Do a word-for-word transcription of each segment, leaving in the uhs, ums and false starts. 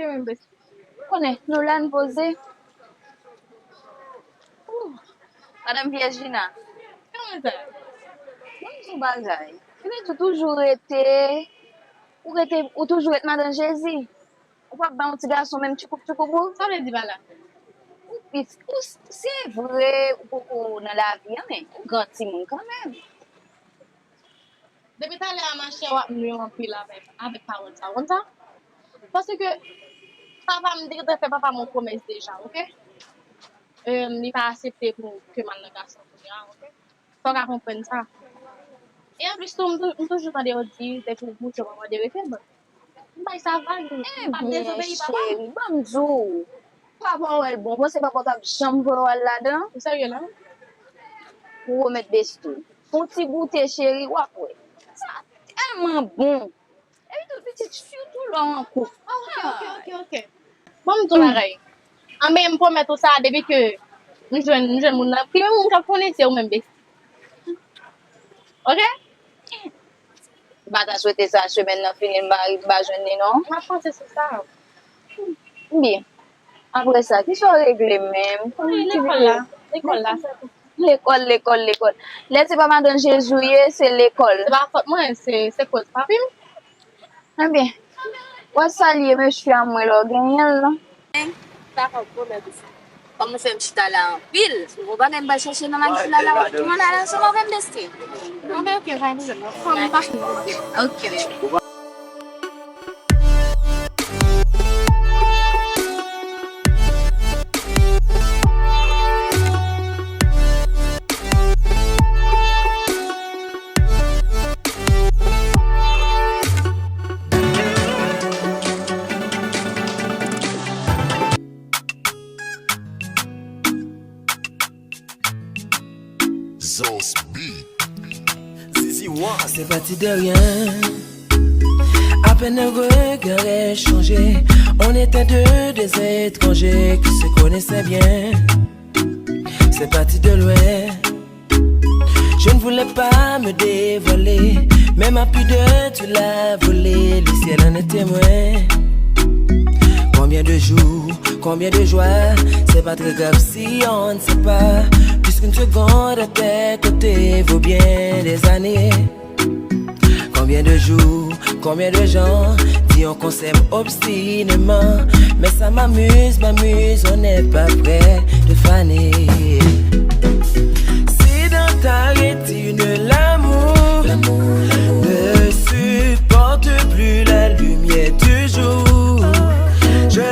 Konnen, nou la n poze. Ooh, Madanm Vyèjina. Kòman sa? Ban m di w bagay. Kile tou toujou rete, ou rete, ou toujou ret madan Jezi. Ou p ap ba yon ti gason menm tchoukouk tchoukouk ou? Sa w vle di pa la? Ou pis, ou s-, se vre, ou poko nan lavi an, men ou gran timoun kanmenm. Depi talè a, machè, w ap nwi anpil avèk, avèk pawòl sa, w konn sa? Paske papa m, m te gentan fè papa m yon pwomès deja, oke? Em, li pa aksepte pou ke m al nan gason kounye a, oke? Fò w ka konprann sa. E anplis tou, m tou-, m toujou tande yo di, depi w boute, w pa mande rete, bon. M bay sa vag, m pa dezobeyi papa m. Cheri, ban m di w, papa w wè l bon, w panse papa w t ap janm voye w al ladan? Ou serye la? Pou remèt besti w. Fè yon ti goute, cheri, w ap wè. Sa tèlman bon. Epi tou, pitit, sitou lè w an koup. Ah, ok, ok, ok, ok. Bon, m di w bagay. Anben, m pwomèt ou sa, depi ke m jwenn, m jwenn moun nan, premye moun k ap konnen se ou menm, besti. Ok? M pa ta swete sa, semèn nan fini, m pa, m pa jwenn li, non. M ap panse sou sa. Byen. Apre sa, kisa w regle menm? Wi, lekòl la. Lekòl la, se tou. Lekòl, lekòl, lekòl. Lè se pa madan Jezi w ye, se lekòl. Se pa fòt mwen, se, se koz papi m. Ebyen, w a salye mesye a mwen lè w genyen l lan. Dakò, pwomèt ou sa. Kòm ou fè m chita la anpil, si w gon bagay m pral chèche nan makina la, w ap tounen al ansanm avè m, besti. Anben, ok, pa gen pwoblèm. Fò m pase. Ok. Zos Beat. Zizi One. C'est parti de rien. À peine un regard échangé, on était deux, des étrangers qui se connaissaient bien. C'est parti de loin. Je ne voulais pas me dévoiler, mais ma pudeur, tu l'as volée, le ciel en est témoin. Combien de jours, combien de joies, c'est pas très grave si on ne sait pas, puisqu'une seconde à tes côtés vaut bien des années. Combien de jours, combien de gens diront qu'on s'aime obstinément, mais ça m'amuse, m'amuse, on n'est pas près de faner. Si dans ta rétine l'amour ne supporte plus la lumière du jour, je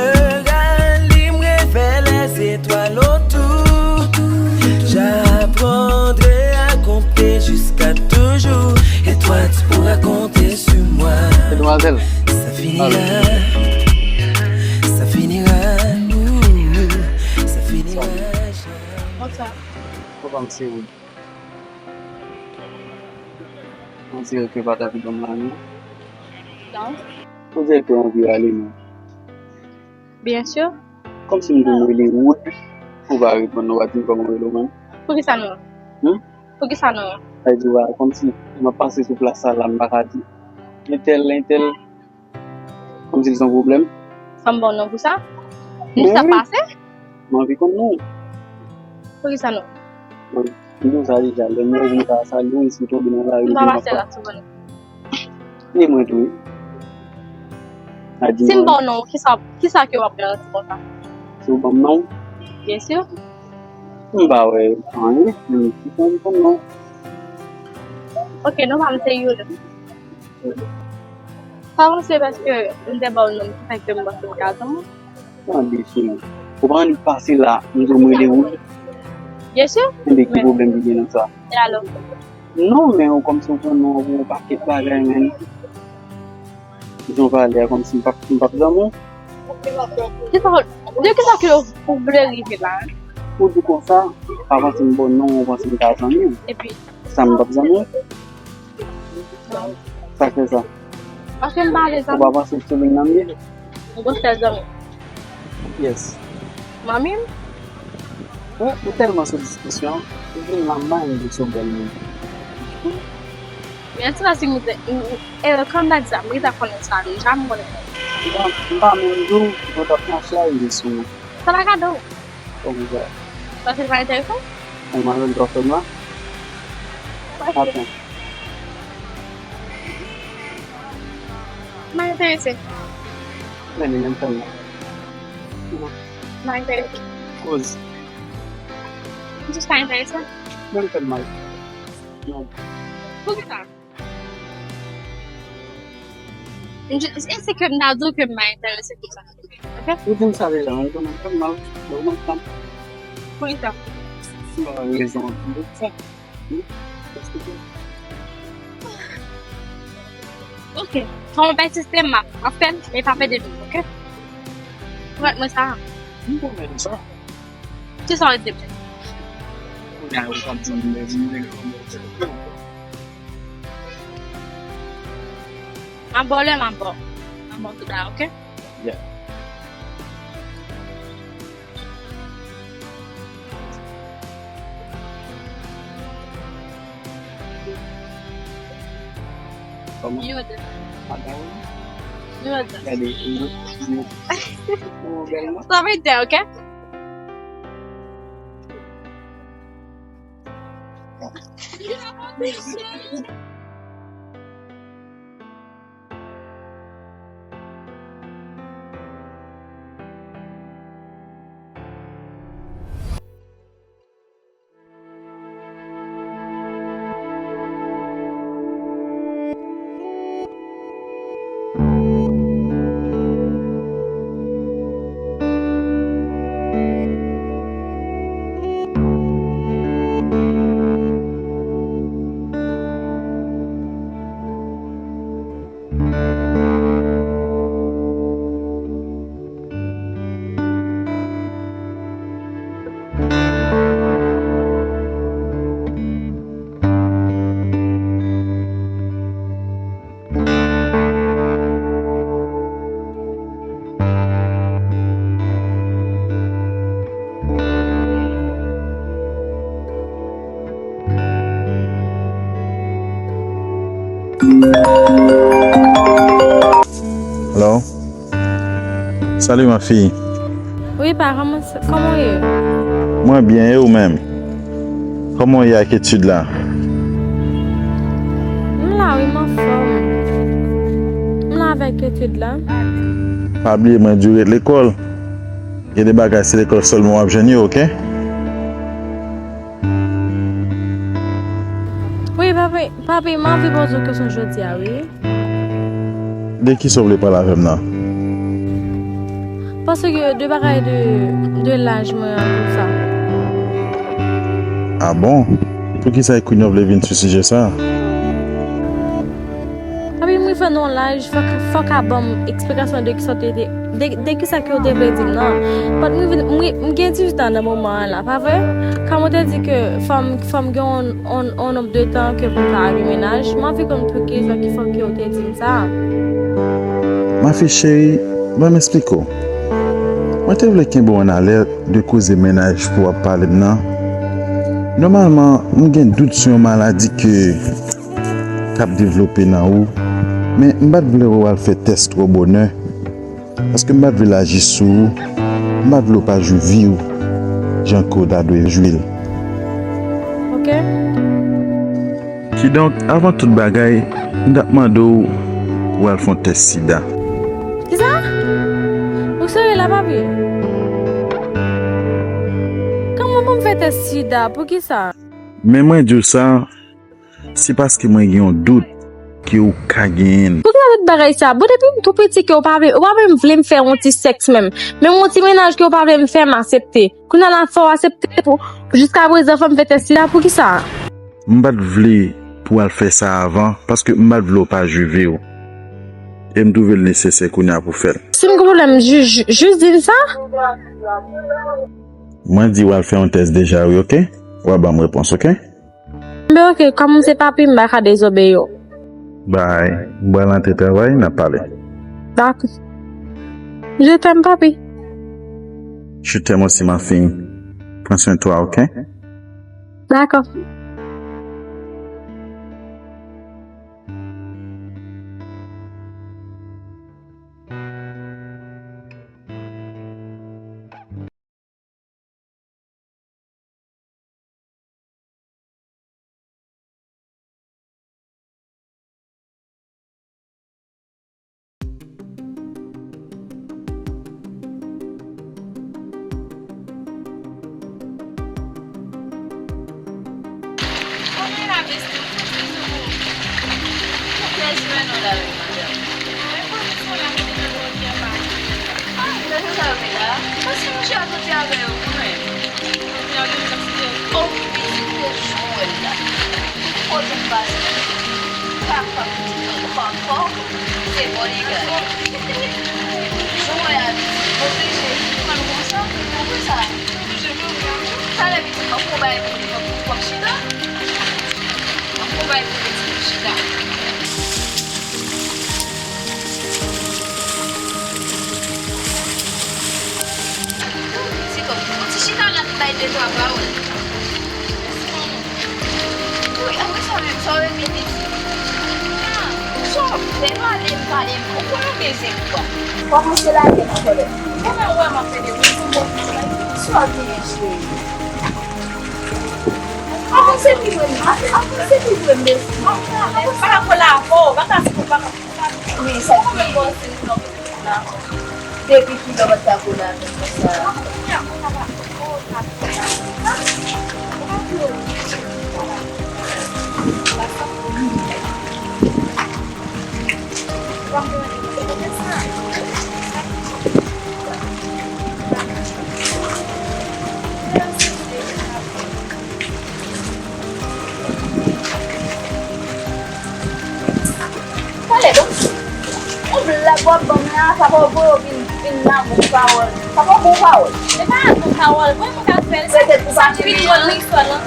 rallumerai vers les étoiles autour. J'apprendrai à compter jusqu'à toujours. Et toi, tu pourras compter sur moi. Demoiselle. Ça finira. Ça finira. Ouh, ça finira. Bonsoir. Papa m se ou. On dirait que pa ta vin ban m la non. Non. On dirait que anvi rale non. Byen si. Kòmsi m di w m rele Wood, ou pa reponn, ou pa di m kòman w rele w menm. Poukisa non? Hmm? Poukisa non? Sa vle di w pa, kòmsi m ap pase sou plas sa la, m pa ka di entèl, entèl, kòmsi l se yon pwoblèm. Fò m ba w non pou sa? M jis ap pase? M anvi konn non. Poukisa non? Bon, m di w sa deja, lè m wè w, m ka salye w, si w tonbe nan lari, m pa pase la souvan. Ni mwen tou wi. Si m ba w non, kisa, kisa ke w ap garanti konsa? Si w ban m non? Byen si. M pa wè anyen, m ki fè m konn non. Ok, non pa m se Yuri. Pa panse paske m te ba w non ki fè ke m panse m ka zanmi w. Tande cheri. Ou pa annik pase la, m di w m rele Wood. Byen si. Enben ki pwoblèm ki gen nan sa? E alò? Non, men ou kòmsi w pran non pou yon pakèt bagay, men. Jan w pale a, kòmsi m p ap, m p ap zanmi w. Kisa, de kisa ke ou vle rive la? Ou di konsa, pa panse m ba w non, ou panse m ka zanmi w. Epi? Sa m p ap zanmi w. Sa k fè sa? Paske m pa vle zanmi. Ou pa panse se moun nan m ye? M gon sèl zanmi. Yes. Manmi m? Wi, ou tèlman sou diskisyon, ou vin la m pa menm di w se yon bèl moun. Men an ti pase m te, e, kòm m ta di sa, m te konnen sa deja, m konnen. M pa, m pa menm di w, mwen t ap mache a rive sou mwen. Sa pa gade w. Kòman sa? Paske l pa enterese w? Mwen menm, m t ap fè m la. Atann. M pa enterese. Men li menm fè m la. M pa enterese. Koz. M jis pa enterese. Menm fè m mal. Non. Poukisa? M jis, e se ke m ta di w ke m pa enterese pou sa. Ok? Ou di m sa deja, mwen konnen m fè m mal. Mwen konn sa. Poukisa? M pa wè rezon anpil de sa. Ok. Kòm w pèsiste, m ap, m ap fè l, men pa pede douz, ok? Prèt mwen sa. M konnen sa. Kisa w di m? Kounye a, ou p ap di m, men di m nèg lanmò. M ap ba w lè, m ap ba w. M ap ba w tout bagay, ok? Yeah. Kòman? Yoda. Yoda. Gade, ou, ou, ou bèl, non? Sa vle di, ok? Hello? Salut, ma fille. Wi, pa, kòman, kòman w ye? Mwen byen, e ou menm? Kòman w ye ak etid la? M la, wi, m anfòm. M la avèk etid la. Pa bliye, mwen di w ret lekòl. Gen de bagay, se lekòl sèlman w ap jwenn yo, ok? Wi, papi, papi, m anvi poze w kesyon jodi a, wi. De kisa w vle pale avè m nan? Paske de bagay de, de laj mwen an, tout sa. Ah bon? Poukisa e kounye a w vle vin sou sijè sa a? Papi, m rive nan yon laj, fòk, fòk a ban m eksplikasyon de kisa w te, te, de, de kisa ke w te vle di m nan. Paske m rive, m, m gen dizuit an nan moman an la, pa vre? Kòm w te di ke fò m, fò m gen yon, yon, yon nonb de tan ke pou m ka gen mennaj, m anvi konn poukisa ki fè ke w te di m sa. Ma fille chérie, ban m esplike w. Mwen te vle kenbe w an alèt de koze mennaj pou w ap pale m nan. Nòmalman, m gen dout sou yon maladi ke k ap devlope nan ou, men m pa t vle w al fè tès twò bonè, paske m pa t vle l aji sou ou, m pa t vle w pa jwi vi w jan ke w ta dwe jwi l. Ok. Kidonk, avan tout bagay, m t ap mande w pou w al fè yon tès sida. Kisa? Ou serye la, papi? Kòman pou m fè tès sida? Poukisa? Men mwen di w sa, se paske mwen gen yon dout ke w ka genyen l. Poukisa tout bagay sa? Bon, depi m tou piti ke w pa vle, w pa menm vle m fè yon ti sèks menm. Menm yon ti mennaj ke w pa vle m fè, m aksepte. Kounye a la fò w aksepte pou, jiska prezan fò m fè tès sida, poukisa? M pa t vle pou w al fè sa avan, paske m pa t vle w pa jwi vi w. E m twouve l nesesè kounye a pou w fè l. Si m gen pwoblèm, ju-, ju-, jis di m sa. Mwen di w al fè yon tès deja, wi, ok? W a ban m repons, ok? Ben, ok, kòm se papi, m pa ka dezobeyi w. Bay, m pral antre travay, n ap pale. Dakò. Je t'aime, papi. Je t'aime aussi, ma fille. Prends soin de toi, ok? Dakò. Pou kiyès mwen non la menm, madanm? Mwen pa konn sa la, mwen te nan lòt bò a. Ah, mwen te sa yo la. Paske mwen chita soti avè yo, mwen. Oh, pitit, te jwenn la. Kote m pase? Papa, pitit, ankò. Se bò li gade. Jwenn a pitit, oblije. Ou konn konsa? Ou konn sa? Talè pitit, m ap fè yon bagay pou li, w ap chita. M ap fè yon bagay pou li, ti chita. Ti kòm, ti chita la, m bay de twa pawòl. Wi, apre sa menm, sa w vin di? Sa w fè, pale m, pale m. Ou konnen w bezwen kwa? Kòmanse lage nan kòlèt. Ou konnen w wè m ap fè de bri pou bon. Sa w genyen, cheri? Avanse pi pre m, avanse pi pre m, mezanmi. Mwen pa ka kole avè w, pa ka di pou pa ka. Men sa ki depi kilè w pa t ka kole avè m konsa? Talè, ban m yon blag w ap ban m la, papa w voye w vin, vin nan bon pawòl. Papa w bon pawòl. Se pa bon pawòl, mwen mwen ka fè l. Petèt ou pa renmen an.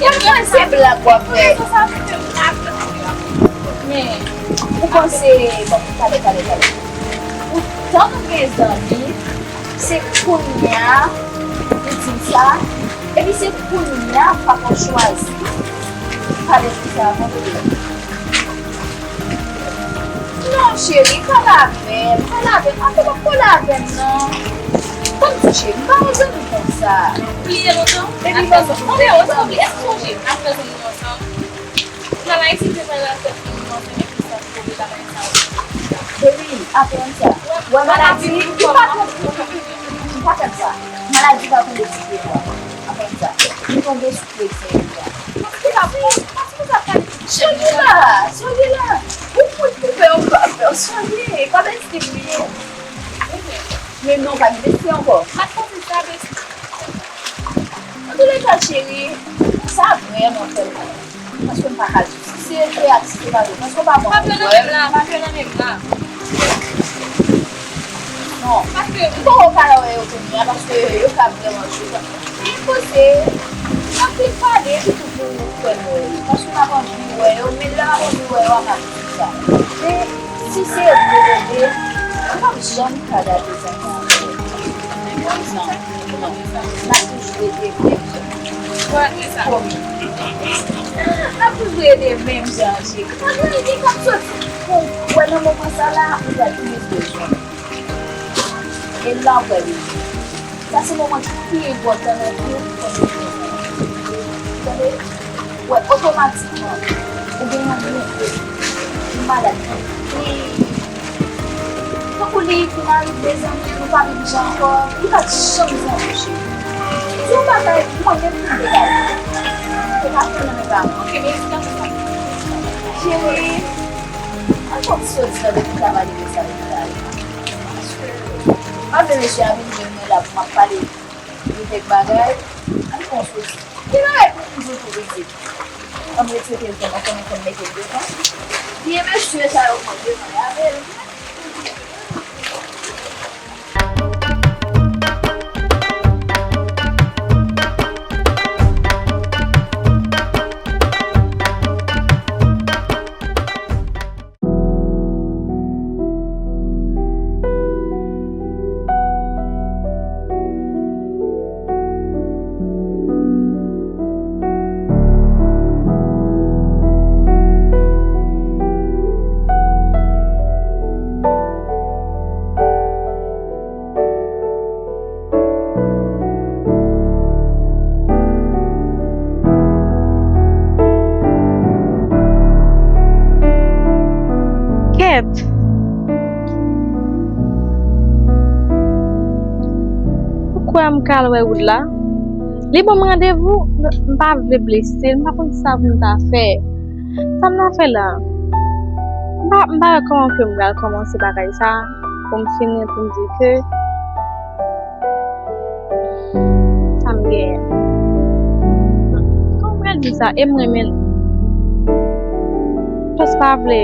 Yo, mwen se blag w ap fè. Men, ou panse, bon, talè, talè, talè. Ou tann ou gen zanmi, se kounye a li di m sa, epi se kounye a papa w chwazi pale pou sa avan de. Non, cheri, pale avè m, pale avè m. Atò, w ap pale avè m, non. Ban m di, cheri, m pa yon zanmi konsa. Bliye lontan. Epi, ban m di, eske w sonje, apre zanmi nou ansanm? Nan Ayiti, te pral al fè zanmi nou ansanm, epi sa, pwoblèm bagay sa yo. Cheri, aprann sa. Wè, maladi, li pa konn, li pa konn sa. Maladi pa konn de ti pye nwa. Aprann sa. Li tonbe sou pye ti pye nwa. Paske sa, paske sa pale. Soyez là, soyez là. Ou fout fè yon pa fè, soyez. Pa bèl ti pye. Men non, pa gen mesye ankò. Antouleka, cheri, sa vrèman fè m mal. Paske m pa ka di si se vre ak si se pa vre. Paske w pa bon. Pa pran nan menm la, pa pran nan menm la. Non. Paske m poko ka wè yo kounye a, paske yo ka vrèman cho. Men poze, anpil pale, epi tou pou fè m wè yo. Paske m ap anvi wè yo, men lè m ap anvi wè yo, a m ap di sa. Men si se vre, vre, vre, m p ap janm ka gade zanmi an. Non, non. N ap toujou rete menm jan. Kòm n ap toujou rete menm jan, cheri. Pa gen anyen k ap soti. Bon, wè nan moman sa la, ou pral plis bezwen. E la ou pral bezwen. Sa se moman ki pi enpòtan nan tout konvèsasyon. Tande? Wè, otomatikman, ou gen yon grenn, yon malad ki pi, tankou li fin arive, zanmi an, nou pa menm jan ankò, li pa t janm zanmi w, cheri. Di yon bagay, mwen menm tou m te gade. Ou pa fè nan men pa mwen. Cheri, an fòk soti nan lopital, ale lopital. Paske, pa vle mesye a vin jwenn mwen la pou m ap pale de kèk bagay, an fòk soti. Gen bagay pou m di w tou pitit. Ann retire telefòn nan, konnen fò m mete l devan. Vye mesye sa yo pran devan avè l. pral wè Wood la. Li ban m randevou, m pa vle blese l, m pa konn sa pou m ta fè. Sa m ta fè la? M pa, m pa wè kòman ke m pral kòmanse bagay sa, pou m fini, pou m di ke sa m genyen. Kòman m pral di sa? E m renmen l. Just pa vle,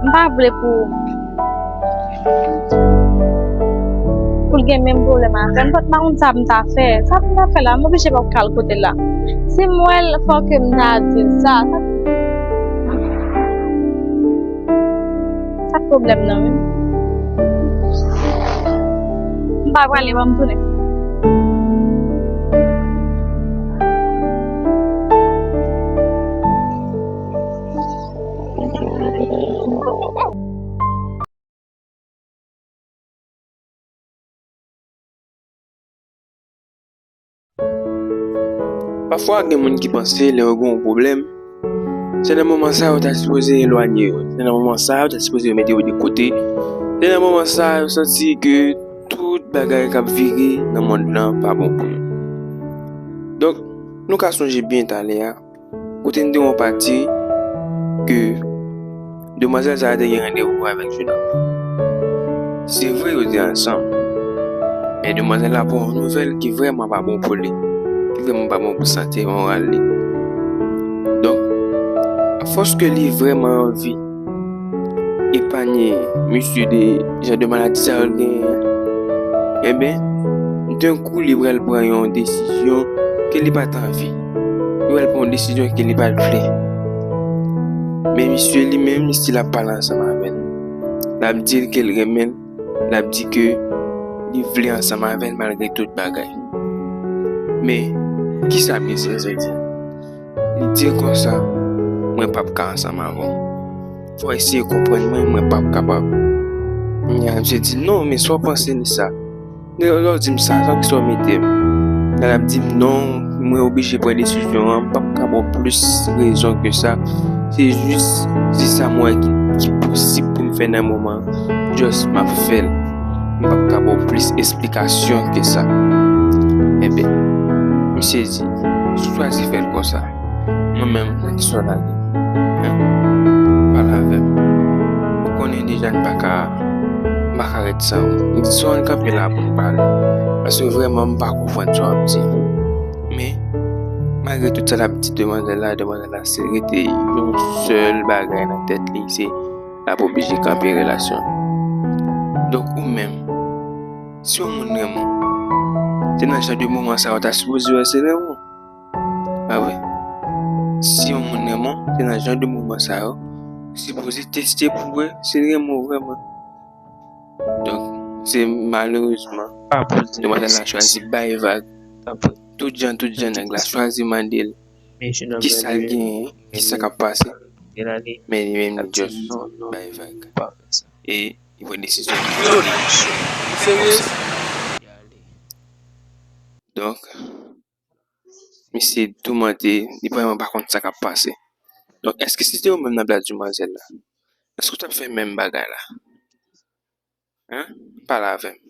m pa vle pou, pou l gen menm pwoblèm avè m. But m pa konn sa m ta fè. Sa m ta fè la, m oblije pa pral kote l la. Si m wè l, fò ke m ta di l sa. Sa, sa k pwoblèm nan menm? M pa prale, ban m tounen. Pafwa, gen moun ki panse lè yo gen yon pwoblèm, se nan moman sa yo ta sipoze elwanye yo. Se nan moman sa yo ta sipoze yo mete yo de kote. Se nan moman sa yo santi ke tout bagay k ap vire nan mond lan pa bon pou yo. Donk, nou ka sonje byen talè a, kote n te wè yon pati ke demwazèl sa a te gen randevou avèk jenòm. Se vre, yo te ansanm. Men demwazèl la pran yon nouvèl ki vrèman pa bon pou li, ki vrèman pa bon pou sante moral li. Donk, afòs ke li vrèman anvi epanye misye de jan de maladi sa yo l genyen an, enben, denkou li pral pran yon desizyon ke li pa t anvi. Li pral pran yon desizyon ke li pa t vle. Men misye li menm, li still ap pale ansanm avè l. L ap di l ke l renmen l. L ap di ke li vle ansanm avè l malgre tout bagay. Men, kisa misye di? Li di l konsa, "Mwen p ap ka ansanm avè w. Fò w eseye konprann mwen, mwen p ap kapab." Kounye a, misye di, "Non, men sa w panse de sa? Lè w di m sa, sa ki sa w mete m?" Lè l ap di m, "Non, mwen oblije pran desizyon an, m p ap ka ba w plis rezon ke sa. Se jis, se sa m wè ki, ki posib pou m fè nan moman an. Just, m ap fè l. M p ap ka ba w plis esplikasyon ke sa." Enben, misye di, "Si w chwazi fè l konsa, mwen menm, nan ki sa w lage? Hen? Pale avè m. Ou konnen deja n pa ka, n pa ka ret san ou." M di, "Sou ann kanpe la pou n pale. Paske vrèman, m pa konprann sa w ap di." Men, malgre tout sa l ap di demwazèl la, demwazèl la se rete yon sèl bagay nan tèt li, se l ap oblije kanpe relasyon. Donk, ou menm, si yon moun renmen w, se nan jan de moman sa yo ta sipoze wè se renmen w. Pa vre? Si yon moun renmen w, se nan jan de moman sa yo, ou sipoze teste pou wè si l renmen w vrèman. Donk, se malerezman, demwazèl la chwazi bay vag. Tout jan, tout jan, nèg la chwazi mande l kisa l genyen, kisa k ap pase. Men li menm, li just bay vag. E li pran desizyon pou li ale. Donk, misye toumante, li vrèman pa konn sa k ap pase. Donk, èske si se ou menm nan plas demwazèl la, èske w t ap fè menm bagay la? Hen? Pale avè m.